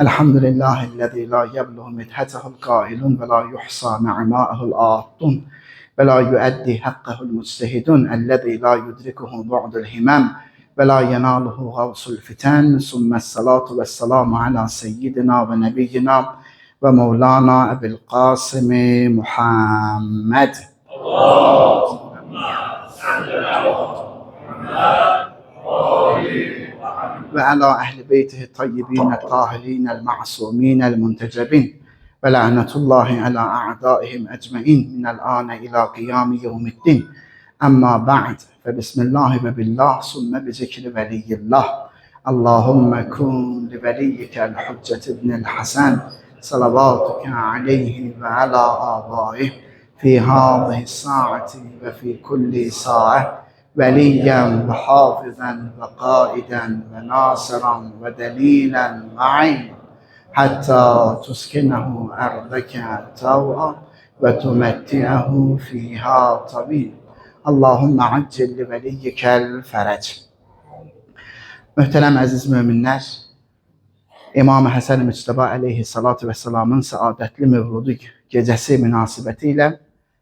Elhamdülillahi'llezî lâ yebluğu midhətehul qailun ve lâ yuhsâ ni'mâ'uhul âttun ve lâ yu'eddi hakkahul müçtehidun ellezî lâ yudrikuhu bu'dul himem ve lâ yenâluhu gavsul fiten summes salâtu vesselamu alâ seyyidina ve nebiyyina ve mevlana Ebil Kasım Muhammed. Ve ala ehli beytihi tayyibin tahirin el ma'sumin el muntecebin ve lanetullah ala a'daihim ecmain minel ane ila kıyami yevmiddin. Amma ba'd fe bismillahi ve billah sümme bi zikri veliyillah. Allahümme kun li veliyyikel hüccet ibnil Hasan salavatuke aleyhi ve ala abaih fi hâzihi saati ve fi kulli sa'a veliyen ve hafızen ve kaiden ve nasiran ve delilen ve aynen hatta tuskinehu erdeke tav'a ve tumetti'ehu fiha tabil. Allahümme accil li veliyyikel ferec. Möhtərəm əziz möminlər, İmam Həsən Müctəba əleyhissalatu vesselamın səadətli mövludu gecəsi münasibəti ilə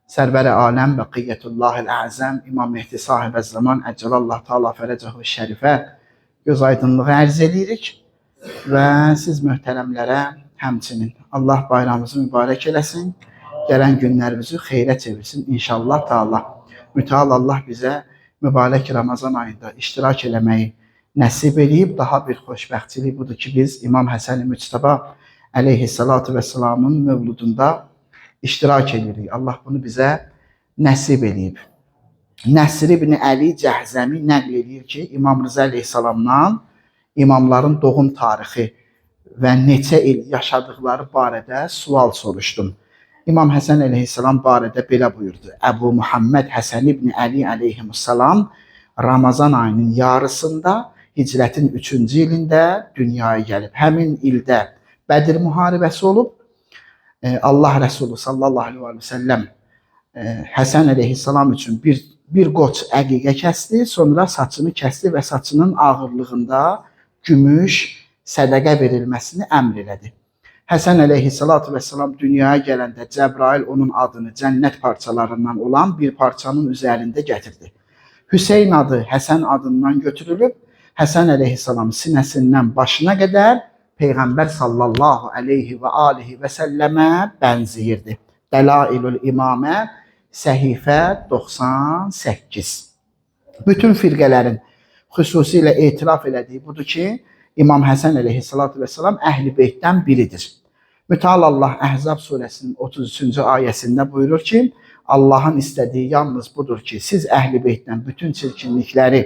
Sərvər-i Aləm Bəqiyyətullahil Əzəm İmam Mehdi Sahib Zaman Əcəlallah Taala fərəcəhu şərifə göz aydınlığı ərz edirik və siz möhtərəmlərə həmçinin Allah bayramımızı mübarək eləsin, gələn günlərimizi xeyrə çevirsin inşallah Taala. Mütəal Allah bizə mübarək Ramazan ayında iştirak eləməyi nəsib eləyib. Daha bir xoşbəxtçilik budur ki, biz İmam Həsən Müctəba əleyhissalatu vesselamın mövludunda iştirak edirik. Allah bunu bizə nəsib eləyib. Nəsir ibn Əli Cəhzəmi nəql eləyir ki, İmam Rıza əleyhissalamdan imamların doğum tarixi və neçə il yaşadıqları barədə sual soruşdum. İmam Həsən əleyhissalam barədə belə buyurdu. Əbu Muhammed Həsən ibn Əli əleyhissalam Ramazan ayının yarısında hicrətin 3-cü ilində dünyaya gəlib. Həmin ildə Bədir müharibəsi olub. Allah Resulü sallallahu aleyhi ve sellem Həsən əleyhissalam üçün bir qoç əqiqə kəsdi, sonra saçını kəsdi və saçının ağırlığında gümüş sədəqə verilməsini əmr elədi. Həsən əleyhissalatu vesselam dünyaya gələndə Cəbrail onun adını cənnət parçalarından olan bir parçanın üzərində gətirdi. Hüseyn adı Həsən adından götürülüb, Həsən əleyhissalam sinəsindən başına qədər Peyğəmbər sallallahu aleyhi və alihi və səlləmə bənzəyirdi. Dəlailül İmamə səhifə 98. Bütün firqələrin xüsusilə etiraf elədiyi budur ki, İmam Həsən əleyhissalatu vesselam Əhl-i Beytdən biridir. Mütəal Allah Əhzab surəsinin 33-cü ayəsində buyurur ki, Allahın istədiyi yalnız budur ki, siz Əhl-i Beytdən bütün çirkinlikləri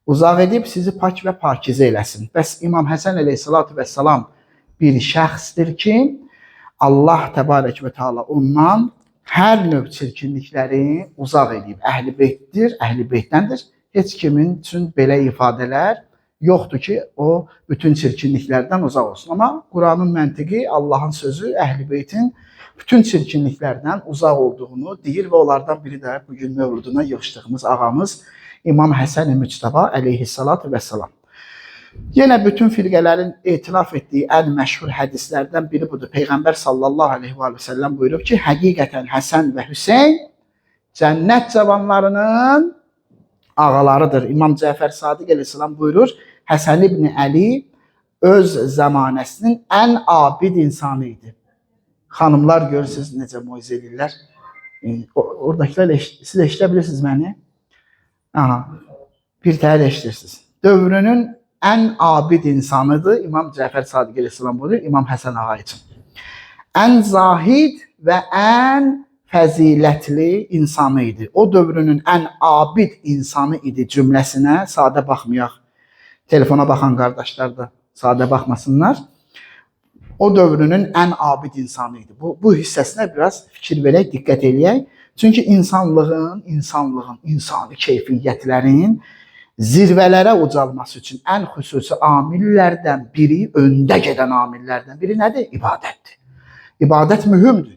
uzaq edib sizi pak və pakizə eləsin. Bəs İmam Həsən əleyhissalatu vesselam bir şəxsdir ki, Allah təbarək və təala ondan hər növ çirkinlikləri uzaq edib. Əhl-i Beytdir, Əhl-i Beytdəndir. Heç kimin üçün belə ifadələr yoxdur ki, o bütün çirkinliklərdən uzaq olsun. Amma Quranın məntiqi, Allahın sözü Əhl-i Beytin bütün çirkinliklərdən uzaq olduğunu deyir və onlardan biri də bugün mövluduna yığışdığımız ağamız İmam Həsən Müctəba əleyhissalatu vesselam. Yenə bütün firqələrin etiraf etdiyi ən məşhur hədislərdən biri budur. Peyğəmbər sallallahu aleyhi və səlləm buyurub ki, həqiqətən Həsən və Hüseyn cənnət cavanlarının ağalarıdır. İmam Cəfər Sadiq əleyhissalam buyurur, Həsən ibn Əli öz zəmanəsinin ən abid insanı idi. Xanımlar görürsünüz necə moizə edirlər. Oradakılar siz eşidə bilirsiniz məni? Aha, bir təhər eşidirsiniz. Dövrünün ən abid insanıdır. İmam Cəfər Sadiq əleyhissalam buyurur, İmam Həsən ağa üçün. Ən zahid və ən fəzilətli insanı idi. O dövrünün ən abid insanı idi cümləsinə sadə baxmayaq. Telefona baxan qardaşlar da sadə baxmasınlar. O dövrünün ən abid insanı idi. Bu hissəsinə biraz fikir verək, diqqət eləyək. Çünki insanlığın, insani keyfiyyətlərin zirvələrə ucalması üçün ən xüsusi amillərdən biri, öndə gedən amillərdən biri nədir? İbadətdir. İbadət mühümdür.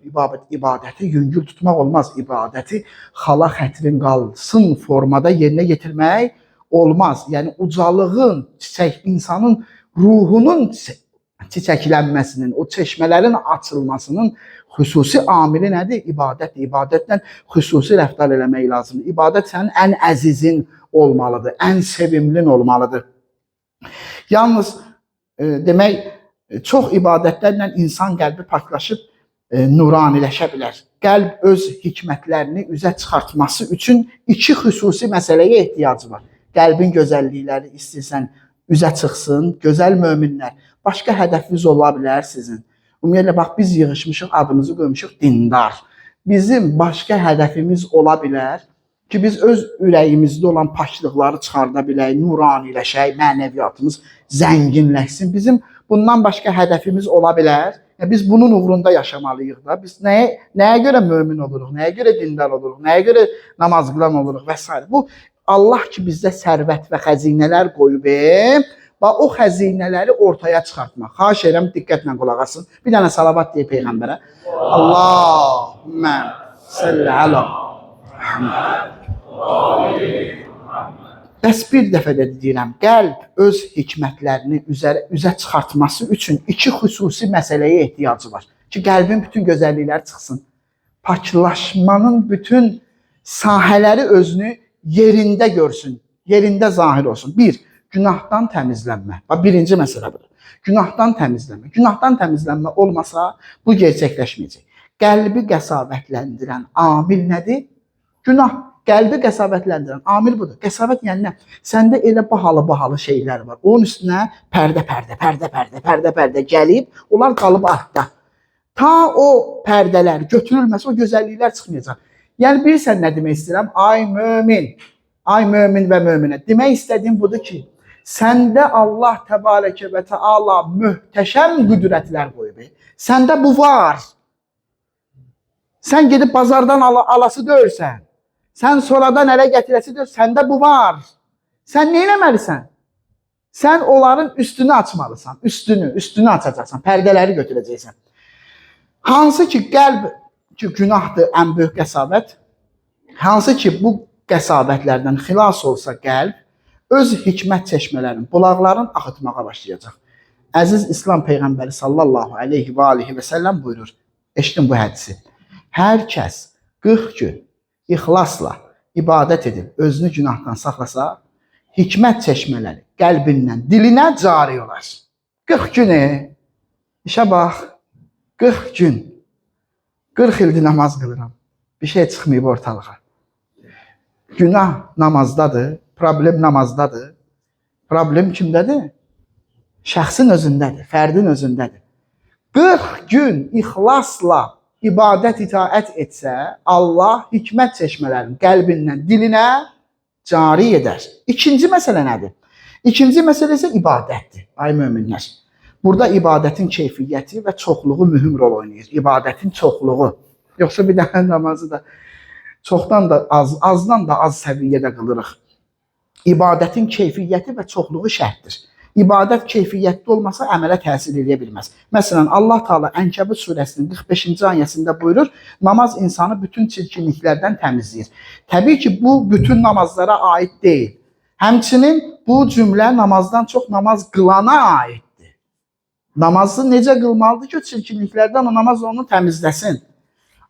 İbadəti yüngül tutmaq olmaz. İbadəti xala xətrin qalsın formada yerinə yetirmək olmaz. Yəni ucalığın, çiçək insanın ruhunun çiçəklənməsinin, o çeşmələrin açılmasının xüsusi amili nədir? İbadətdir. İbadətlə xüsusi rəftar eləmək lazımdır. İbadət sənin ən əzizin olmalıdır, ən sevimlin olmalıdır. Yalnız demək, çox ibadətlərlə insan qəlbi paklaşıb nuraniləşə bilər. Qəlb öz hikmətlərini üzə çıxartması üçün iki xüsusi məsələyə ehtiyacı var. Qəlbin gözəllikləri istəyirsən üzə çıxsın, gözəl möminlər. Başqa hədəfiniz ola bilər sizin. Ümumiyyətlə, bax, biz yığışmışıq, adımızı qoymuşuq dindar. Bizim başqa hədəfimiz ola bilər ki, biz öz ürəyimizdə olan paklıqları çıxarda bilək, nuraniləşək, mənəviyyatımız zənginləşsin. Bizim bundan başqa hədəfimiz ola bilər. Yəni, biz bunun uğrunda yaşamalıyıq da. Biz nəyə görə mömin oluruq, nəyə görə dindar oluruq, nəyə görə namaz qılan oluruq və s. Bu, Allah ki bizdə sərvət və xəzinələr qoyub, və o xəzinələri ortaya çıxartmaq. Xahiş edirəm, diqqətlə qulaq asın. Bir dənə salavat deyək Peyğəmbərə. Allahümmə salli əla Muhammed. Bəs bir dəfə də deyirəm, qəlb öz hikmətlərini üzə çıxartması üçün iki xüsusi məsələyə ehtiyacı var. Ki, qəlbin bütün gözəllikləri çıxsın. Paklaşmanın bütün sahələri özünü yerində görsün, yerində zahir olsun. Bir, günahdan təmizlənmə. Bax, birinci məsələ budur. Günahdan təmizlənmə. Günahdan təmizlənmə olmasa bu gerçəkləşməyəcək. Qəlbi qəsavətləndirən amil nədir? Günah. Qəlbi qəsavətləndirən amil budur. Qəsavət yəni nə? Səndə elə bahalı-bahalı şeylər var. Onun üstünə pərdə-pərdə, pərdə-pərdə, pərdə-pərdə gəlib, onlar qalıb artda. Ta o pərdələr götürülməsə, o gözəlliklər çıxmayacaq. Yəni, bilirsən nə demək istəyirəm? Ay mömin, ay mömin və möminə. Demək istədiyim budur ki, səndə Allah təbarəkə və təala möhtəşəm qüdrətlər qoyub. Səndə bu var. Sən gedib bazardan alası deyirsən. Sən sonradan ələ gətirəsi deyirsən. Səndə bu var. Sən nə eləməlisən? Sən onların üstünü açmalısan. Üstünü açacaqsan. Pərdələri götürəcəksən. Hansı ki, qəlb ki, günahdır ən böyük qəsavət. Hansı ki, bu qəsavətlərdən xilas olsa qəlb, öz hikmət çeşmələrin, bulaqların axıtmağa başlayacaq. Əziz İslam Peyğəmbəri sallallahu aleyhi və alihi və səlləm buyurur. Eşidin bu hədisi. Hər kəs 40 gün ixlasla ibadət edib özünü günahdan saxlasa, hikmət çeşmələri qəlbindən dilinə cari olar. 40 günü, işə bax, 40 gün, 40 ildir namaz qılıram. Bir şey çıxmayıb ortalığa. Günah namazdadır, problem namazdadır. Problem kimdədir? Şəxsin özündədir, fərdin özündədir. 40 gün ixlasla ibadət, itaət etsə, Allah hikmət çeşmələrini qəlbindən dilinə cari edər. İkinci məsələ nədir? İkinci məsələ isə ibadətdir. Ay möminlər. Burada ibadətin keyfiyyəti və çoxluğu mühüm rol oynayır. İbadətin çoxluğu. Yoxsa bir dənə namazı da çoxdan da az, azdan da az səviyyədə qılırıq. İbadətin keyfiyyəti və çoxluğu şərtdir. İbadət keyfiyyətli olmasa əmələ təsir eləyə bilməz. Məsələn, Allah Teala Ənkəbut surəsinin 45-ci ayəsində buyurur, namaz insanı bütün çirkinliklərdən təmizləyir. Təbii ki, bu bütün namazlara aid deyil. Həmçinin bu cümlə namazdan çox namaz qılana aiddir. Namazı necə qılmalıdır ki, o çirkinliklərdən o namaz onu təmizləsin.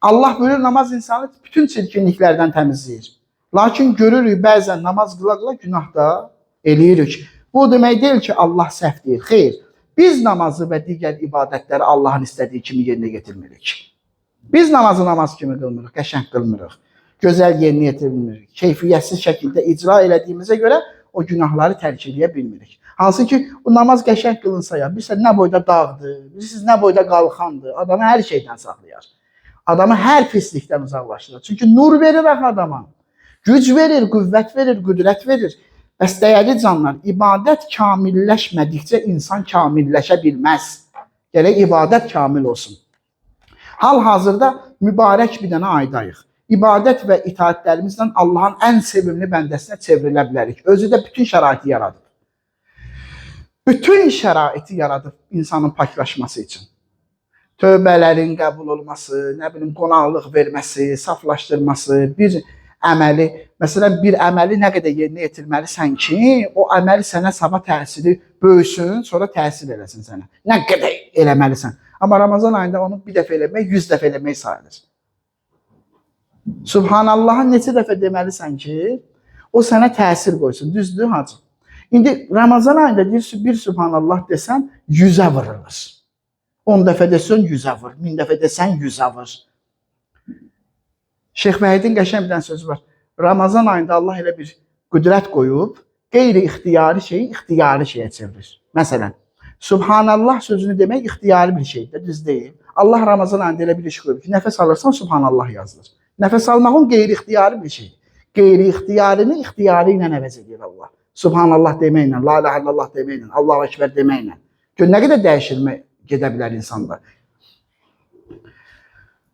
Allah buyurur, namaz insanı bütün çirkinliklərdən təmizləyir. Lakin görürük, bəzən namaz qıla-qıla günah da eləyirik. Bu demək deyil ki, Allah səhv deyir. Xeyr, biz namazı və digər ibadətləri Allahın istədiyi kimi yerinə getirmirik. Biz namazı namaz kimi qılmırıq, qəşəng qılmırıq, gözəl yerinə yetirmirik. Keyfiyyətsiz şəkildə icra elədiyimizə görə o günahları tərk eləyə bilmirik. Hansı ki, o namaz qəşəng qılınsa ya, bilirsən nə boyda dağdır, bilirsiniz nə boyda qalxandır, adamı hər şeydən saxlayar. Adamı hər pislikdən uzaqlaşdırır. Çünki nur verir axı adama. Güc verir, qüvvət verir, qüdrət verir. Bəs dəyərli canlar, ibadət kamilləşmədikcə insan kamilləşə bilməz. Gərək ibadət kamil olsun. Hal-hazırda mübarək bir dənə aydayıq. İbadət və itaətlərimizlə Allahın ən sevimli bəndəsinə çevrilə bilərik. Özü də bütün şəraiti yaradıb. Bütün şəraiti yaradıb insanın paklaşması üçün. Tövbələrin qəbul olması, nə bilim qonaqlıq verməsi, saflaşdırması, bir Əməli, məsələn, bir əməli nə qədər yerinə yetirməlisən ki, o əməl sənə sabah təsiri böyüsün, sonra təsir eləsin sənə. Nə qədər eləməlisən. Amma Ramazan ayında onu bir dəfə eləmək, 100 dəfə eləmək sayılır. Subhanallahı neçə dəfə deməlisən ki, o sənə təsir qoysun. Düzdür, hacı? İndi Ramazan ayında deyirsən, bir Subhanallah desən, 100-ə vurulur. 10 dəfə desən 100-ə vur, 1000 dəfə desən 100-ə vur. Şeyx Vəhidin qəşəng bir dənə sözü var. Ramazan ayında Allah elə bir qüdrət qoyub, qeyri-ixtiyari şeyi ixtiyari şeyə çevirir. Məsələn, Subhanallah sözünü demək ixtiyari bir şeydir, düz deyil. Allah Ramazan ayında elə bir iş qoyub ki, nəfəs alırsan Subhanallah yazılır. Nəfəs almağın qeyri-ixtiyari bir şeydir. Qeyri-ixtiyarini ixtiyari ilə əvəz edir Allah. Subhanallah deməklə, la ilahe illallah deməklə, Allahu Ekber deməklə. Gör nə qədər dəyişilmə gedə bilər insanda.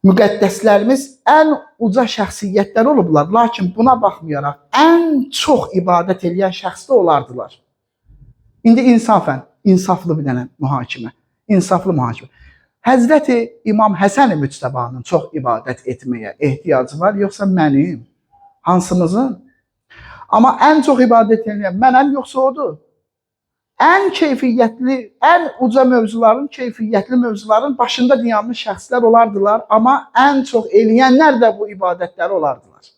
Müqəddəslərimiz ən uca şəxsiyyətlər olublar, lakin buna baxmayaraq ən çox ibadət eləyən şəxs də olardılar. İndi insafən, insaflı bir dənə mühakimə, insaflı mühakimə. Həzrəti İmam Həsən Müctəbanın çox ibadət etməyə ehtiyacı var, yoxsa mənim? Hansımızın? Amma ən çox ibadət eləyən mənəm, yoxsa odur? Ən keyfiyyətli, ən uca mövzuların, keyfiyyətli mövzuların başında dayanmış şəxslər olardılar, amma ən çox eləyənlər də bu ibadətləri olardılar.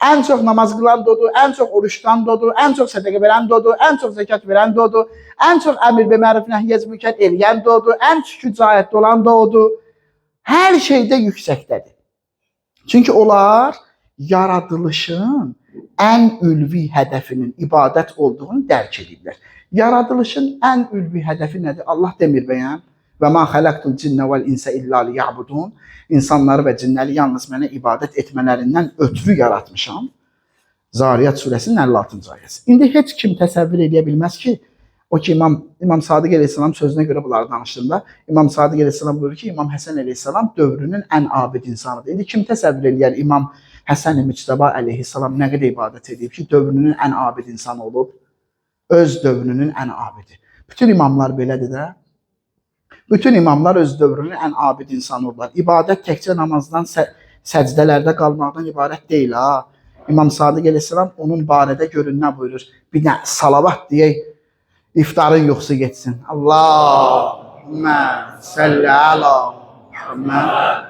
Ən çox namaz qılan da odur, ən çox oruçdan da odur, ən çox sədaqə verən də odur, ən çox zəkat verən də odur, ən çox əmr be məruf nəhy münker eləyən də odur, ən şücaətli olan da odur. Hər şeydə yüksəkdədir. Çünki onlar yaradılışın ən ülvi hədəfinin ibadət olduğunu dərk edirlər. Yaradılışın ən ülvi hədəfi nədir? Allah demir bəyəm. Və ma xələqtul cinnə vəl insə illə liya'budun. İnsanları və cinləri yalnız mənə ibadət etmələrindən ötürü yaratmışam. Zariyat surəsinin 56-cı ayəsi. İndi heç kim təsəvvür edə bilməz ki, o ki İmam Sadiq əleyhissalam sözünə görə bunları danışdığımda İmam Sadiq əleyhissalam buyurur ki, İmam Həsən əleyhissalam dövrünün ən abid insanıdır. İndi kim təsəvvür eləyər İmam Həsən Müctəba əleyhissalam nə qədər ibadət edib ki, dövrünün ən abid insanı olub? Öz dövrünün ən abidi. Bütün imamlar belədir də. Bütün imamlar öz dövrünün ən abid insanı olublar. İbadət təkcə namazdan, səcdələrdə qalmaqdan ibarət deyil ha. İmam Sadiq əleyhissalam onun barədə görün nə buyurur? Bir də salavat deyək, iftarın yoxsa getsin. Allahümmə səlli əla Muhammed.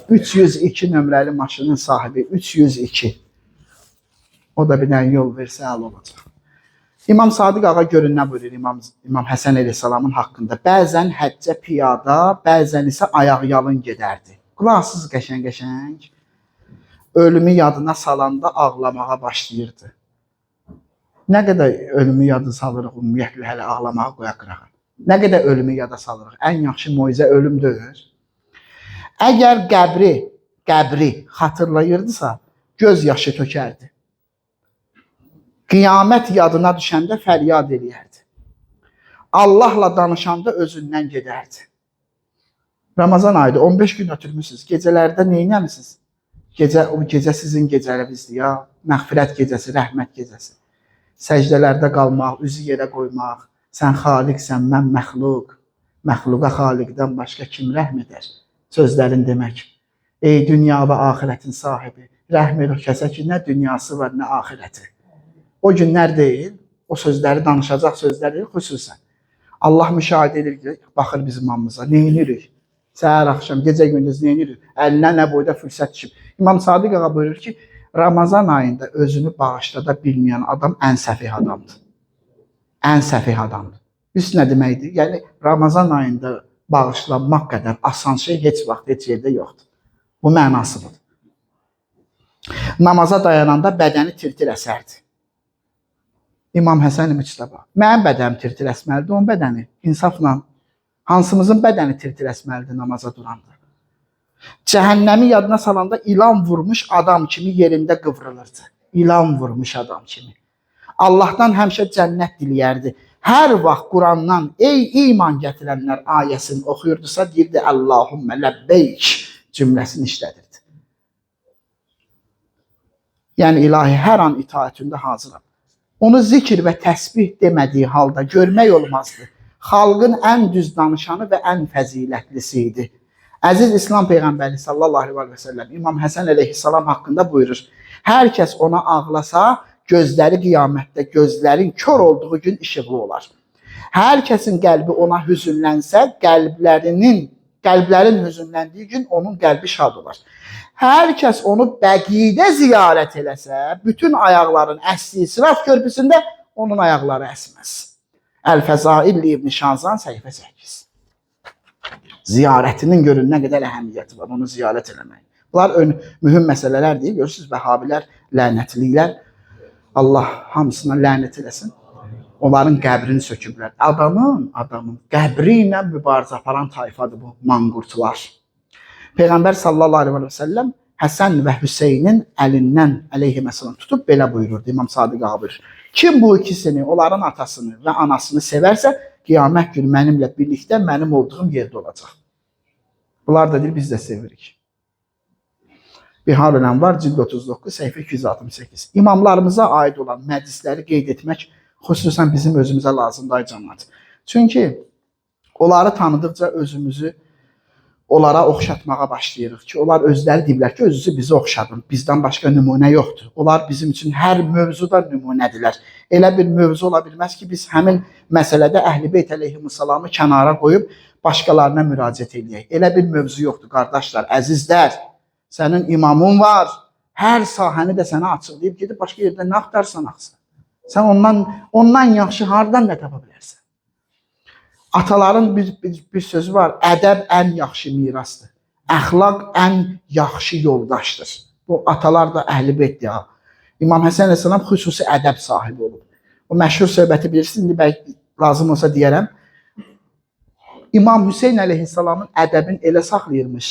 302 nömrəli maşının sahibi 302. O da bir dənə yol versə əla olacaq. İmam Sadiq ağa görün nə buyurur İmam Həsən əleyhissalamın haqqında. Bəzən həccə piyada, bəzən isə ayaqyalın gedərdi. Qulaqsız qəşəng-qəşəng. Ölümü yadına salanda ağlamağa başlayırdı. Nə qədər ölümü yada salırıq ümumiyyətlə hələ ağlamağa qoyaq qırağa. Nə qədər ölümü yada salırıq? Ən yaxşı moizə ölümdür. Əgər qəbri xatırlayırdısa, göz yaşı tökərdi. Qiyamət yadına düşəndə fəryad eləyərdi. Allahla danışanda özündən gedərdi. Ramazan ayıdır, 15 gün ötürmüsünüz. Gecələrdə nə etmisiniz? Gecə, o gecə sizin gecələrinizdir ya. Məğfirət gecəsi, rəhmət gecəsi. Səcdələrdə qalmaq, üzü yerə qoymaq. Sən xaliqsən, mən məxluq. Məxluqa xaliqdən başqa kim rəhm edər? Sözlərin demək. Ey dünya və axirətin sahibi, rəhm et o kəsə ki, nə dünyası var, nə axirəti. O günlər deyil, o sözləri danışacaq sözlər deyil, xüsusən. Allah müşahidə edir ki, baxır bizim hamımıza, nə edirik? Səhər, axşam, gecə, gündüz nə edirik? Əlinə nə boyda fürsət düşüb. İmam Sadiq ağa buyurur ki, Ramazan ayında özünü bağışlada bilməyən adam ən səfih adamdır. Ən səfih adamdır. Biz nə deməkdir? Yəni Ramazan ayında bağışlanmaq qədər asan şey heç vaxt heç yerdə yoxdur. Bu mənası budur. Namaza dayananda bədəni tir-tir əsərdi. İmam Həsən Müctəba. Mənim bədənim tir-tir əsməlidir, onun bədəni insafla. Hansımızın bədəni tir-tir əsməlidir namaza duranda? Cəhənnəmi yadına salanda ilan vurmuş adam kimi yerində qıvrılırdı. İlan vurmuş adam kimi. Allahdan həmişə cənnət diləyərdi. Hər vaxt Qurandan ey iman gətirənlər ayəsini oxuyurdusa deyirdi Allahümmə ləbbeyk cümləsini işlədirdi. Yəni ilahi hər an itaətündə hazıram. Onu zikr və təsbih demədiyi halda görmək olmazdı. Xalqın ən düz danışanı və ən fəzilətlisi idi. Əziz İslam Peyğəmbəri sallallahu aleyhi və səlləm İmam Həsən əleyhissalam haqqında buyurur. Hər kəs ona ağlasa, gözləri qiyamətdə gözlərin kör olduğu gün işıqlı olar. Hər kəsin qəlbi ona hüzünlənsə, qəlblərin hüzünləndiyi gün onun qəlbi şad olar. Hər kəs onu Bəqidə ziyarət eləsə, bütün ayaqların əsdiyi Sırat körpüsündə onun ayaqları əsməz. Əl-Fəzail İbn Şazan səhifə 8. Ziyarətinin görün nə qədər əhəmiyyəti var, onu ziyarət eləmək. Bunlar mühüm məsələlərdir. Görürsünüz, Vəhabilər, lənətliklər. Allah hamısına lənət eləsin. Onların qəbrini söküblər. Adamın qəbri ilə mübarizə aparan tayfadır bu manqurtlar. Peyğəmbər sallallahu aleyhi və səlləm Həsən və Hüseynin əlindən əleyhissalam tutub belə buyururdu İmam Sadiq ağa buyurur. Kim bu ikisini, onların atasını və anasını sevərsə, qiyamət günü mənimlə birlikdə mənim olduğum yerdə olacaq. Bunlar da deyir, biz də sevirik. Biharül Ənvar, cild 39, səhifə 268. İmamlarımıza aid olan məclisləri qeyd etmək xüsusən bizim özümüzə lazımdır ay cəmaət. Çünki onları tanıdıqca özümüzü onlara oxşatmağa başlayırıq ki, onlar özləri deyiblər ki, özünüzü bizə oxşadın. Bizdən başqa nümunə yoxdur. Onlar bizim üçün hər mövzuda nümunədirlər. Elə bir mövzu ola bilməz ki, biz həmin məsələdə Əhl-i Beyt əleyhissalamı kənara qoyub başqalarına müraciət eləyək. Elə bir mövzu yoxdur qardaşlar, əzizlər. Sənin imamın var. Hər sahəni də sənə açıqlayıb gedib başqa yerdə nə axtarsan axsa. Sən ondan yaxşı hardan nə tapa bilərsən? Ataların bir sözü var. Ədəb ən yaxşı mirasdır. Əxlaq ən yaxşı yoldaşdır. Bu atalar da Əhl-i Beytdir. Ha. İmam Həsən əleyhissalam xüsusi ədəb sahibi olub. O məşhur söhbəti bilirsiniz, indi bəlkə lazım olsa deyərəm. İmam Hüseyn əleyhissalamın ədəbini elə saxlayırmış.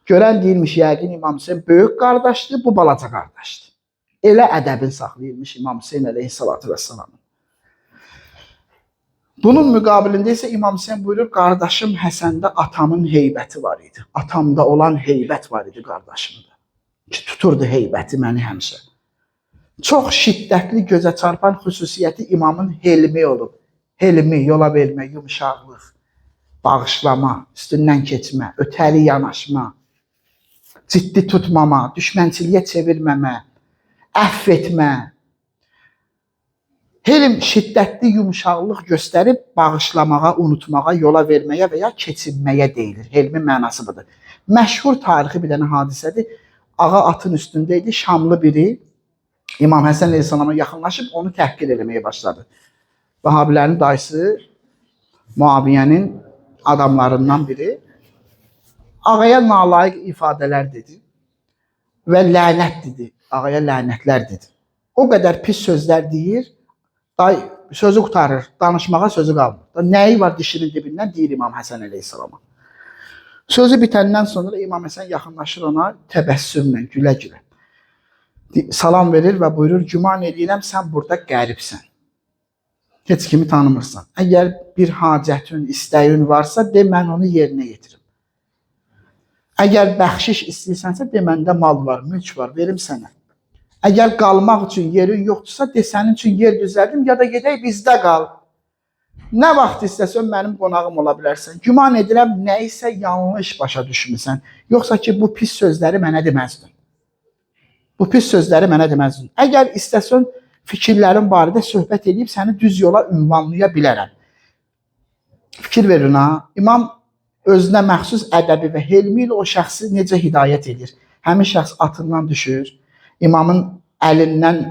Görən deyirmiş, yəqin İmam Hüseyn böyük qardaşdır, bu balaca qardaşdır. Elə ədəbini saxlayırmış İmam Hüseyn əleyhissalatu vesselamın. Bunun müqabilində isə İmam Hüseyn buyurur, qardaşım Həsəndə atamın heybəti var idi. Atamda olan heybət var idi qardaşımda. Ki, tuturdu heybəti məni həmişə. Çox şiddətli gözə çarpan xüsusiyyəti imamın helmi olub. Helmi, yola vermə, yumşaqlıq, bağışlama, üstündən keçmə, ötəri yanaşma, ciddi tutmama, düşmənçiliyə çevirməmə, əfv etmə. Helm şiddətli yumşaqlıq göstərib bağışlamağa, unutmağa, yola verməyə və ya keçinməyə deyilir. Helmin mənası budur. Məşhur tarixi bir dənə hadisədir. Ağa atın üstündə idi, Şamlı biri İmam Həsən əleyhissalama yaxınlaşıb onu təhqir eləməyə başladı. Vahabilərin dayısı Muaviyyənin adamlarından biri ağaya nalayiq ifadələr dedi və lənət dedi. Ağaya lənətlər dedi. O qədər pis sözlər deyir, day sözü qurtarır, danışmağa sözü qalmır. Nəyi var dişinin dibindən deyir İmam Həsən əleyhissalama. Sözü bitəndən sonra İmam Həsən yaxınlaşır ona təbəssümlə, gülə-gülə. Salam verir və buyurur, güman eləyirəm sən burada qəribsən. Heç kimi tanımırsan. Əgər bir hacətin, istəyin varsa, de mən onu yerinə yetirim. Əgər bəxşiş istəyirsənsə, de məndə mal var, mülk var, verim sənə. Əgər qalmaq üçün yerin yoxdursa, de sənin üçün yer düzəldim, ya da gedək bizdə qal. Nə vaxt istəsən mənim qonağım ola bilərsən. Güman edirəm nə isə yanlış başa düşmüsən. Yoxsa ki, bu pis sözləri mənə deməzdin. Bu pis sözləri mənə deməzdin. Əgər istəsən fikirlərin barədə söhbət edib səni düz yola ünvanlaya bilərəm. Fikir verin ha. İmam özünə məxsus ədəbi və helmi ilə o şəxsi necə hidayət edir? Həmin şəxs atından düşür, imamın əlindən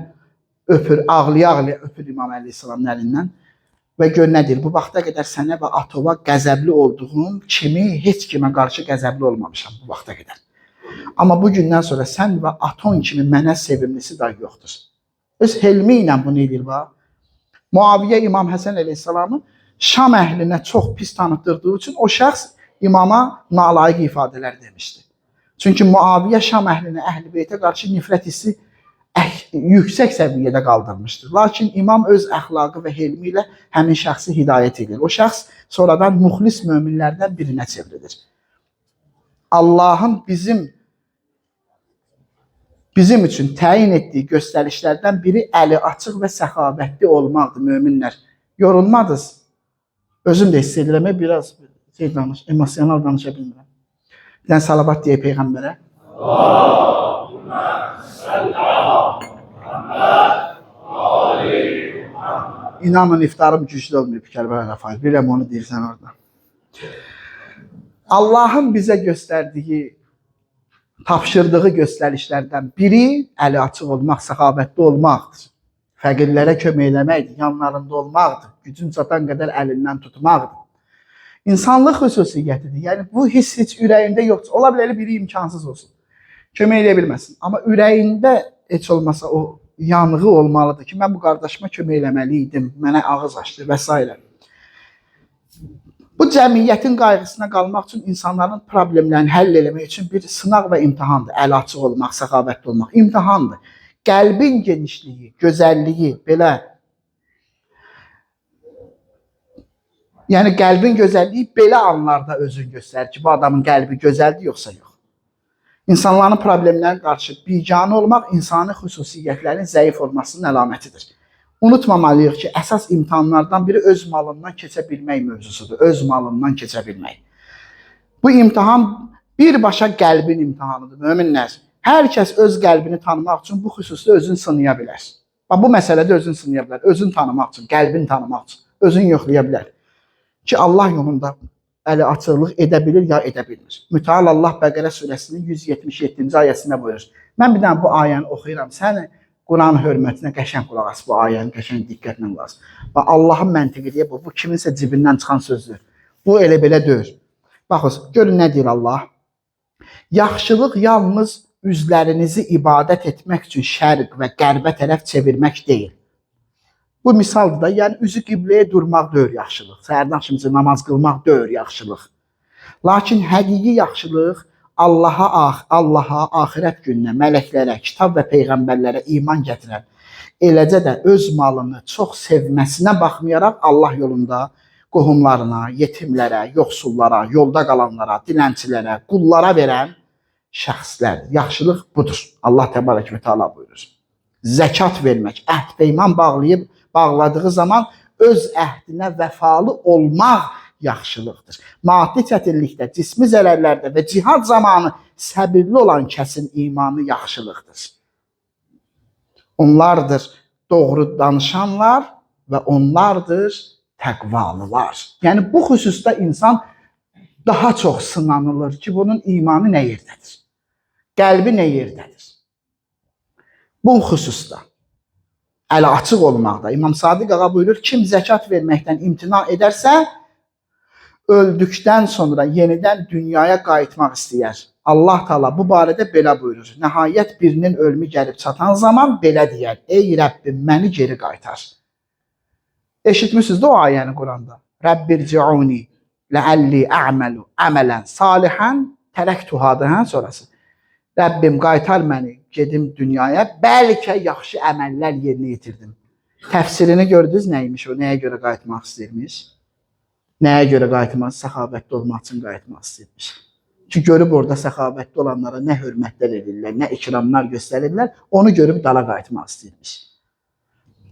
öpür, ağlaya-ağlaya öpür İmam əleyhissalamın əlindən və gör nə deyir? Bu vaxta qədər sənə və atova qəzəbli olduğum kimi heç kimə qarşı qəzəbli olmamışam bu vaxta qədər. Amma bu gündən sonra sən və aton kimi mənə sevimlisi dahi yoxdur. Öz helmi ilə bunu edir bax. Muaviyə İmam Həsən əleyhissalamı Şam əhlinə çox pis tanıtdırdığı üçün o şəxs imama nalayiq ifadələr demişdi. Çünki Muaviyə Şam əhlinə, Əhl-i Beytə qarşı nifrət hissi yüksək səviyyədə qaldırmışdır. Lakin imam öz əxlaqı və helmi ilə həmin şəxsi hidayət edir. O şəxs sonradan muxlis möminlərdən birinə çevrilir. Allahın bizim üçün təyin etdiyi göstərişlərdən biri əli açıq və səxavətli olmaqdır möminlər. Yorulmadınız. Özüm də hiss edirəm, biraz emosional danışa bilmirəm. Bir dənə salavat deyək Peyğəmbərə. İnanın iftarım güclü olmayıb Kərbəla Rəfail. Bilirəm onu deyirsən orada. Allahın bizə göstərdiyi, tapşırdığı göstərişlərdən biri əli açıq olmaq, səxavətli olmaqdır. Fəqirlərə kömək eləməkdir, yanlarında olmaqdır, gücün çatan qədər əlindən tutmaqdır. İnsanlıq xüsusiyyətidir. Yəni bu hiss heç ürəyində yoxdur. Ola bilər biri imkansız olsun. Kömək eləyə bilməsin. Amma ürəyində heç olmasa o yanğı olmalıdır ki, mən bu qardaşıma kömək eləməli idim, mənə ağız açdı və s. Bu cəmiyyətin qayğısına qalmaq üçün insanların problemlərini həll eləmək üçün bir sınaq və imtahandır. Əli açıq olmaq, səxavətli olmaq imtahandır. Qəlbin genişliyi, gözəlliyi belə. Yəni qəlbin gözəlliyi belə anlarda özünü göstərir ki, bu adamın qəlbi gözəldir yoxsa yox. İnsanların problemlərinə qarşı biganə olmaq insani xüsusiyyətlərin zəif olmasının əlamətidir. Unutmamalıyıq ki, əsas imtahanlardan biri öz malından keçə bilmək mövzusudur. Öz malından keçə bilmək. Bu imtahan birbaşa qəlbin imtahanıdır, möminlər. Hər kəs öz qəlbini tanımaq üçün bu xüsusda özünü sınaya bilər. Bax, bu məsələdə özünü sınaya bilər. Özünü tanımaq üçün, qəlbini tanımaq üçün, özünü yoxlaya bilər. Ki, Allah yolunda əli açıqlıq edə bilir ya edə bilmir. Mütəal Allah Bəqərə surəsinin 177-ci ayəsində buyurur. Mən bir dənə bu ayəni oxuyuram. Sən Quran hörmətinə qəşəng qulaq as, bu ayəni qəşəng diqqətlə qulaq as. Bax, Allahın məntiqi deyə bu kiminsə cibindən çıxan sözdür. Bu elə belə deyil. Baxın, görün nə deyir Allah. Yaxşılıq yalnız üzlərinizi ibadət etmək üçün şərq və qərbə tərəf çevirmək deyil. Bu misaldır da, yəni üzü qibləyə durmaq deyil yaxşılıq. Səhərdən axşamca namaz qılmaq deyil yaxşılıq. Lakin həqiqi yaxşılıq Allaha, axirət gününə, mələklərə, kitab və peyğəmbərlərə iman gətirən, eləcə də öz malını çox sevməsinə baxmayaraq Allah yolunda qohumlarına, yetimlərə, yoxsullara, yolda qalanlara, dilənçilərə, qullara verən şəxslərdir. Yaxşılıq budur. Allah Təbarək və Teala buyurur. Zəkat vermək, əhd peyman bağladığı zaman öz əhdinə vəfalı olmaq yaxşılıqdır. Maddi çətinlikdə, cismi zərərlərdə və cihad zamanı səbirli olan kəsin imanı yaxşılıqdır. Onlardır doğru danışanlar və onlardır təqvalılar. Yəni bu xüsusda insan daha çox sınanılır ki, bunun imanı nə yerdədir? Qəlbi nə yerdədir? Bu xüsusda əli açıq olmaqda. İmam Sadiq ağa buyurur, kim zəkat verməkdən imtina edərsə, öldükdən sonra yenidən dünyaya qayıtmaq istəyər. Allah Taala bu barədə belə buyurur. Nəhayət birinin ölümü gəlib çatan zaman belə deyər: Ey Rəbbim, məni geri qaytar. Eşitmişsiniz də o ayəni Quranda. Rəbbirciuni ləəlli ə'məlu əmələn salihan tərəktuhadır, hə, sonrası. Rəbbim qaytar məni, gedim dünyaya, bəlkə yaxşı əməllər yerinə yetirdim. Təfsirini gördünüz nəymiş o, nəyə görə qayıtmaq istəyirmiş? Nəyə görə qayıtmaq? Səxavətli olmaq üçün qayıtmaq istəyirmiş. Ki, görüb orada səxavətli olanlara nə hörmətlər edirlər, nə ikramlar göstərirlər, onu görüb dala qayıtmaq istəyirmiş.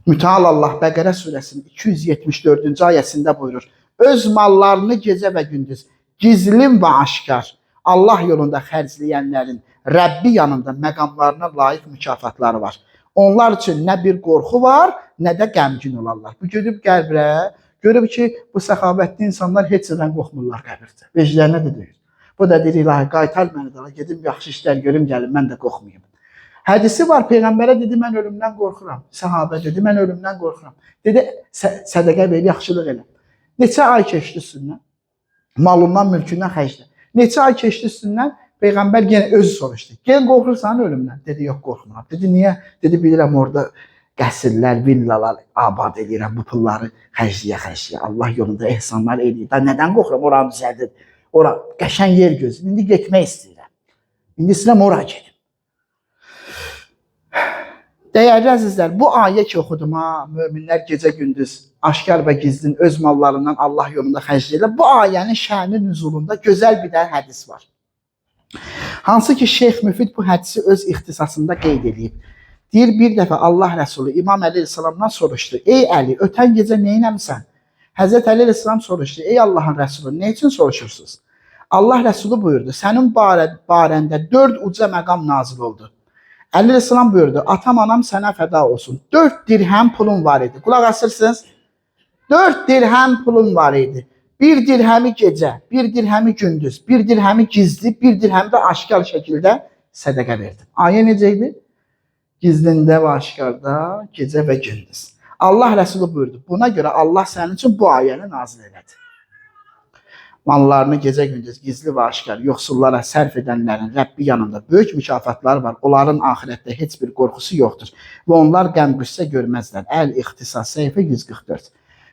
Mütəal Allah Bəqərə surəsinin 274-cü ayəsində buyurur. Öz mallarını gecə və gündüz, gizlin və aşkar Allah yolunda xərcləyənlərin Rəbbi yanında məqamlarına layiq mükafatları var. Onlar üçün nə bir qorxu var, nə də qəmgin olarlar. Bu gedib qəbrə, görüb ki, bu səxavətli insanlar heç nədən qorxmurlar qəbirdə. Veclərinə də deyir. Bu da deyir, ilahi, qaytar məni dala, gedim yaxşı işlər görüm, gəlim, mən də qorxmayım. Hədisi var, Peyğəmbərə dedi, mən ölümdən qorxuram. Səhabə dedi, mən ölümdən qorxuram. Dedi, sədəqə ver, yaxşılıq elə. Neçə ay keçdi üstündən? Malından, mülkündən xərclə. Neçə ay keçdi üstündən? Peyğəmbər yenə özü soruşdu. Gen qorxursan ölümdən? Dedi, yox, qorxmuram. Dedi, niyə? Dedi, bilirəm orada qəsrlər, villalar abad eləyirəm, bu pulları xərcləyə. Allah yolunda ehsanlar eləyir. Da nədən qorxuram? Oranı düzəldir. Ora qəşəng yer gözləyir. İndi getmək istəyirəm. İndi istəyirəm ora gedim. Dəyərli əzizlər, bu ayə ki oxudum ha, möminlər gecə gündüz aşkar və gizlin öz mallarından Allah yolunda xərcləyirlər. Bu ayənin şəni nüzulunda gözəl bir dənə hədis var. Hansı ki Şeyx Müfid bu hədisi öz ixtisasında qeyd edib. Deyir, bir dəfə Allah Rəsulü İmam Əli əleyhissalamdan soruşdu. Ey Əli, ötən gecə nə eləmisən? Həzrət Əli əleyhissalam soruşdu. Ey Allahın Rəsulü, nə üçün soruşursunuz? Allah Rəsulu buyurdu, sənin barəndə 4 uca məqam nazil oldu. Əli əleyhissalam buyurdu, atam anam sənə fəda olsun. 4 dirhəm pulum var idi. Qulaq asırsınız? 4 dirhəm pulum var idi. 1 dirhəmi gecə, 1 dirhəmi gündüz, 1 dirhəmi gizli, 1 dirhəmi də aşkar şəkildə sədəqə verdim. Ayə necə idi? Gizlində və aşkarda, gecə və gündüz. Allah Rəsulu buyurdu, buna görə Allah sənin üçün bu ayəni nazil elədi. Mallarını gecə gündüz gizli və aşkar yoxsullara sərf edənlərin Rəbbi yanında böyük mükafatlar var. Onların axirətdə heç bir qorxusu yoxdur və onlar qəm-qüssə görməzlər. Əl-İxtisas səhifə 144.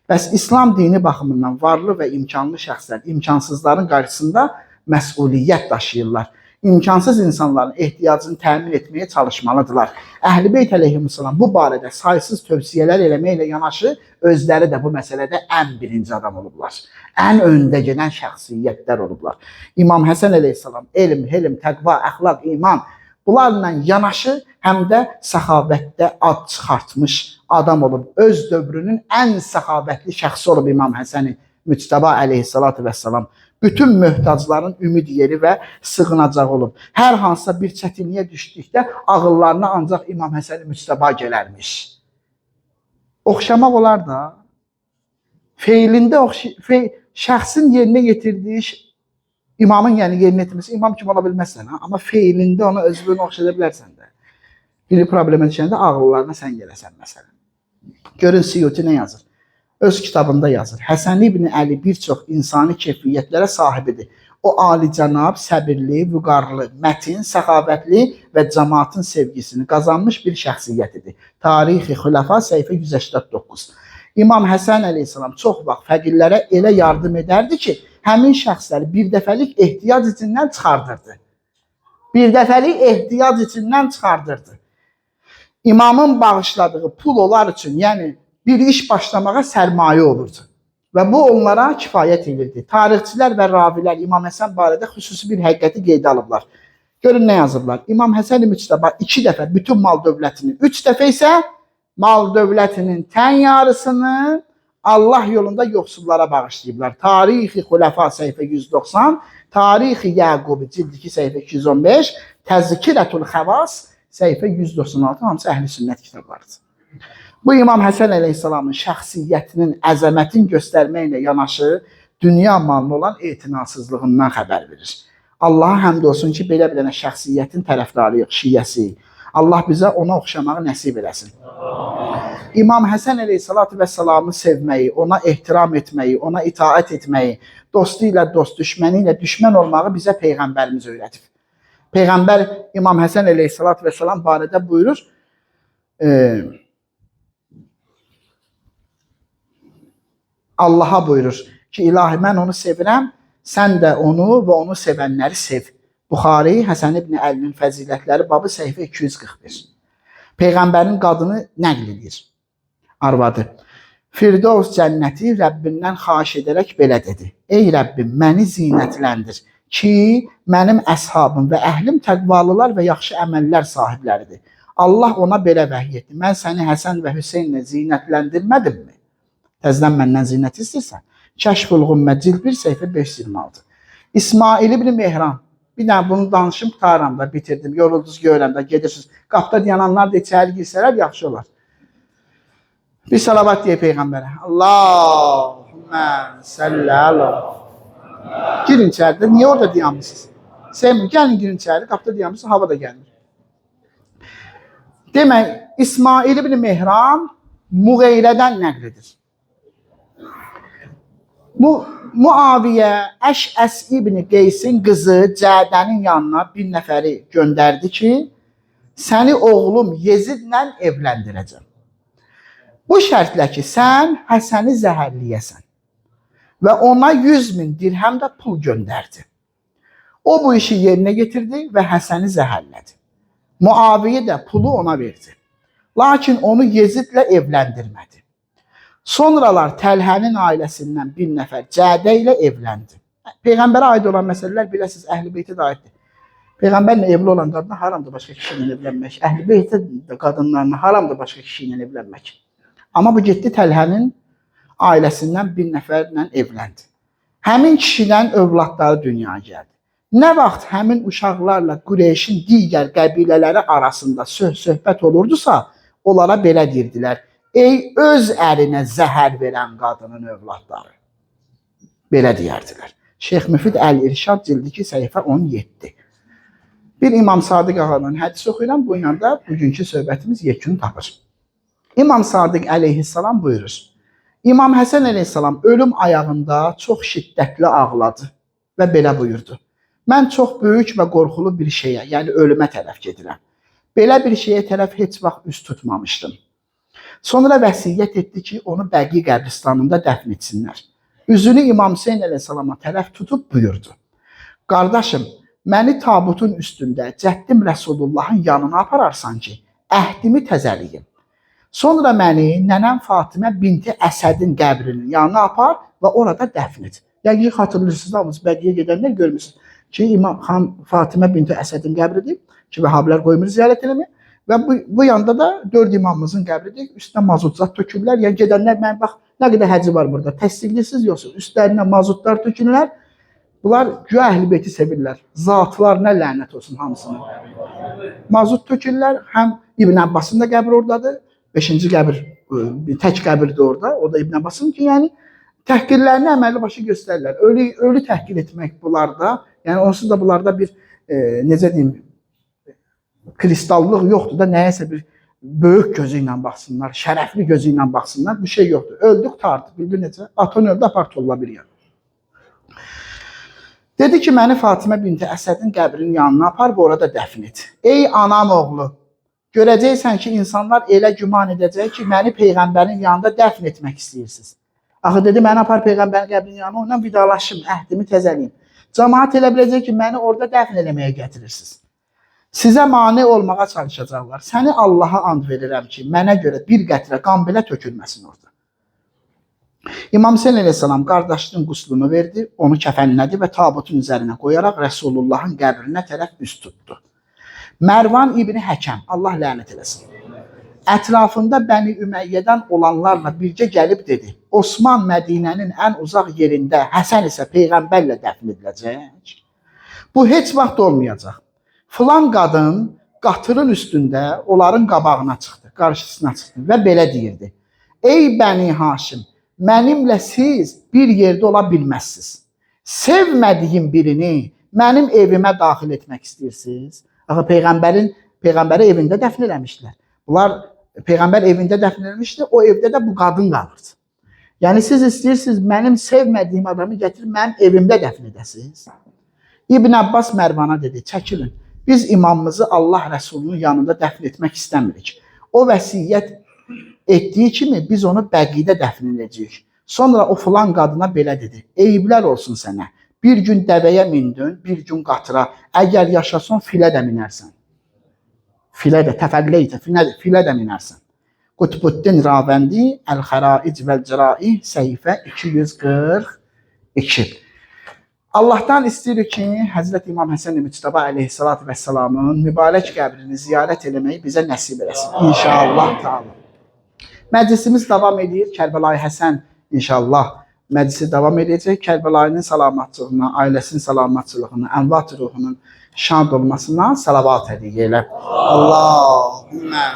Bəs İslam dini baxımından varlı və imkanlı şəxslər imkansızların qarşısında məsuliyyət daşıyırlar. İmkansız insanların ehtiyacını təmin etməyə çalışmalıdırlar. Əhl-i Beyt əleyhissalam bu barədə saysız tövsiyələr eləməklə yanaşı özləri də bu məsələdə ən birinci adam olublar. Ən öndə gedən şəxsiyyətlər olublar. İmam Həsən əleyhissalam elm, helm, təqva, əxlaq, iman bunlarla yanaşı həm də səxavətdə ad çıxartmış adam olub. Öz dövrünün ən səxavətli şəxsi olub İmam Həsən Müctəba əleyhissalatu vəssalam. Bütün möhtacların ümid yeri və sığınacağı olub. Hər hansısa bir çətinliyə düşdükdə ağıllarına ancaq İmam Həsən Müctəba gələrmiş. Oxşamaq olar da. Feilində şəxsin yerinə yetirdiyi imamın yəni yerinə etməsi, imam kimi ola bilməzsən, ha? Amma feilində ona özlüyünü oxşada bilərsən də. Bir problemə düşəndə ağıllarına sən gələsən məsələn. Görün Siyuti nə yazır? Öz kitabında yazır. Həsən ibn Əli bir çox insani keyfiyyətlərə sahibidir. O alicənab, səbirli, vüqarlı, mətin, səxavətli və cəmaatın sevgisini qazanmış bir şəxsiyyət idi. Tarixi Xüləfa səhifə 189. İmam Həsən əleyhissalam çox vaxt fəqirlərə elə yardım edərdi ki, həmin şəxsləri bir dəfəlik ehtiyac içindən çıxardırdı. Bir dəfəlik ehtiyac içindən çıxardırdı. İmamın bağışladığı pul onlar üçün, yəni bir iş başlamağa sərmayə olurdu. Və bu onlara kifayət edirdi. Tarixçilər və ravilər İmam Həsən barədə xüsusi bir həqiqəti qeydə alıblar. Görün nə yazıblar. İmam Həsən Müctəba 2 dəfə bütün mal dövlətini, 3 dəfə isə mal dövlətinin tən yarısını Allah yolunda yoxsullara bağışlayıblar. Tarixi Xüləfa səhifə 190, Tarixi Yəqubi cild 2 səhifə 215, Təzkirətul Xəvas səhifə 196, hamısı əhl-i sünnət kitablarıdır. Bu İmam Həsən əleyhissalamın şəxsiyyətinin əzəmətini göstərməklə yanaşı dünya malına olan etinasızlığından xəbər verir. Allaha həmd olsun ki, belə bir dənə şəxsiyyətin tərəfdarıyıq, şiyyəsiyik. Allah bizə ona oxşamağı nəsib eləsin. İmam Həsən əleyhissalatu vəssalamı sevməyi, ona ehtiram etməyi, ona itaət etməyi, dostu ilə dost, düşməni ilə düşmən olmağı bizə Peyğəmbərimiz öyrədib. Peyğəmbər İmam Həsən əleyhissalatu vəssalam barədə buyurur, Allaha buyurur ki, ilahi mən onu sevirəm, sən də onu və onu sevənləri sev. Buxari, Həsən ibn Əlinin fəzilətləri babı səhifə 241. Peyğəmbərin qadını nəql edir, arvadı. Firdovs cənnəti Rəbbindən xahiş edərək belə dedi. Ey Rəbbim, məni zinətləndir ki, mənim əshabım və əhlim təqvalılar və yaxşı əməllər sahibləridir. Allah ona belə vəhy etdi. Mən səni Həsən və Hüseynlə zinətləndirmədimmi? Təzdən məndən zinət istəyirsən. Kəşfül Ğummə cild 1 səhifə 526. İsmail ibn Mehran. Bir dənə bunu danışım, qurtarıram da, bitirdim. Yoruldunuz görürəm də, gedirsiniz. Qapıda dayananlar da içəri girsələr yaxşı olar. Bir salavat deyə Peyğəmbərə. Allahümmə səlli əla. Girin içəridə. Niyə orada dayanmısınız? Sevmir. Gəlin girin içəri. Qapıda dayanmısınız, hava da gəlmir. Demək, İsmail ibn Mehran Muğeyrədən nəql edir. Muaviyə Əşəs ibn Qeysin qızı Cədənin yanına bir nəfəri göndərdi ki, səni oğlum Yezidlə evləndirəcəm. Bu şərtlə ki, sən Həsəni zəhərləyəsən və ona 100.000 dirhəm də pul göndərdi. O bu işi yerinə getirdi və Həsəni zəhərlədi. Muaviyə də pulu ona verdi. Lakin onu Yezidlə evləndirmədi. Sonralar Təlhənin ailəsindən bir nəfər Cədə ilə evləndi. Peyğəmbərə aid olan məsələlər biləsiniz, Əhl-i Beytə də aiddir. Peyğəmbərlə evli olan qadına haramdır başqa kişi ilə evlənmək. Əhl-i Beytə də qadınlarına haramdır başqa kişi ilə evlənmək. Amma bu getdi Təlhənin ailəsindən bir nəfərlə evləndi. Həmin kişidən övladları dünyaya gəldi. Nə vaxt həmin uşaqlarla Qureyşin digər qəbilələri arasında söhbət olurdusa, onlara belə deyirdilər: Ey öz ərinə zəhər verən qadının övladları. Belə deyərdilər. Şeyx Müfid Əl-İrşad cildi 2 səhifə 17. Bir İmam Sadiq ağanın hədisi oxuyuram, bu ilə də bugünkü söhbətimiz yekun tapır. İmam Sadiq əleyhissalam buyurur. İmam Həsən əleyhissalam ölüm ayağında çox şiddətli ağladı və belə buyurdu. Mən çox böyük və qorxulu bir şeyə, yəni ölümə tərəf gedirəm. Belə bir şeyə tərəf heç vaxt üz tutmamışdım. Sonra vəsiyyət etdi ki, onu Bəqi qəbristanında dəfn etsinlər. Üzünü İmam Hüseyn əleyhissalama tərəf tutub buyurdu. Qardaşım, məni tabutun üstündə cəddim Rəsulullahın yanına apararsan ki, əhdimi təzəliyim. Sonra məni nənəm Fatimə binti Əsədin qəbrinin yanına apar və orada dəfn et. Yəqin ki, xatırlayırsınız, hamınız Bəqiyə gedənlər görmüsünüz ki, İmam xan Fatimə binti Əsədin qəbridir ki, Vəhabilər qoymur ziyarət eləməyə. Və bu yanda da 4 imamımızın qəbridir. Üstünə mazot zad tökürlər. Yəni gedənlər, mən bax nə qədər həci var burada. Təsdiqlisiz yoxsa üstlərinə mazotlar tökürlər. Bunlar güya Əhl-i Beyti sevirlər. Zatlarına lənət olsun hamısına. Mazot tökürlər. Həm İbn Abbasın da qəbri oradadır. 5-ci qəbir, tək qəbirdir orada. O da İbn Abbasın ki, yəni təhqirlərini əməlli başlı göstərirlər. Ölü təhqir etmək bunlarda, yəni onsuz da bunlarda bir necə deyim, kristallıq yoxdur da nəyəsə bir böyük gözü ilə baxsınlar, şərəfli gözü ilə baxsınlar. Bu şey yoxdur. Öldü, qurtardı. Bildin necə? Aton öldü, apar tolla bir yana. Dedi ki, məni Fatimə binti Əsədin qəbrinin yanına apar və orada dəfn et. Ey anam oğlu, görəcəksən ki, insanlar elə güman edəcək ki, məni peyğəmbərin yanında dəfn etmək istəyirsiniz. Axı dedi, məni apar peyğəmbərin qəbrinin yanına, onunla vidalaşım, əhdimi təzəliyim. Camaat elə biləcək ki, məni orada dəfn eləməyə gətirirsiniz. Sizə mane olmağa çalışacaqlar. Səni Allaha and verirəm ki, mənə görə bir qətrə qan belə tökülməsin orada. İmam Hüseyn əleyhissalam qardaşının quslunu verdi, onu kəfənlədi və tabutun üzərinə qoyaraq Rəsulullahın qəbrinə tərəf üz tutdu. Mərvan İbni Həkəm, Allah lənət eləsin. Ətrafında Bəni Üməyyədən olanlarla birgə gəlib dedi: Osman Mədinənin ən uzaq yerində, Həsən isə peyğəmbərlə dəfn ediləcək. Bu heç vaxt olmayacaq. Filan qadın qatırın üstündə onların qabağına çıxdı, qarşısına çıxdı və belə deyirdi: Ey Bəni Haşim, mənimlə siz bir yerdə ola bilməzsiniz. Sevmədiyim birini mənim evimə daxil etmək istəyirsiniz. Axı peyğəmbəri evində dəfn eləmişdilər. Bunlar peyğəmbər evində dəfn eləmişdi, o evdə də bu qadın qalırdı. Yəni siz istəyirsiniz mənim sevmədiyim adamı gətirib mənim evimdə dəfn edəsiniz. İbn Abbas Mərvana dedi: çəkilin. Biz imamımızı Allah Rəsulunun yanında dəfn etmək istəmirik. O vəsiyyət etdiyi kimi biz onu Bəqidə dəfn edəcəyik. Sonra o filan qadına belə dedi: Eyiblər olsun sənə. Bir gün dəvəyə mindin, bir gün qatıra. Əgər yaşasan filə də minərsən. Filə də təfəlleytə, filə də minərsən. Qutbuddin Ravəndi Əl-Xəraic vəl-Cərai səhifə 242. Allahdan istəyirik ki, Həzrət İmam Həsən Müctəba əleyhissalatu vəssalamın mübarək qəbrini ziyarət eləməyi bizə nəsib eləsin. İnşallah taala. Məclisimiz davam edir. Kərbəlayı Həsən inşallah məclisi davam edəcək. Kərbəlayının salamatçılığına, ailəsinin salamatçılığına, əmvat ruhunun şad olmasına salavat hədiyyə elə. Allahümmə.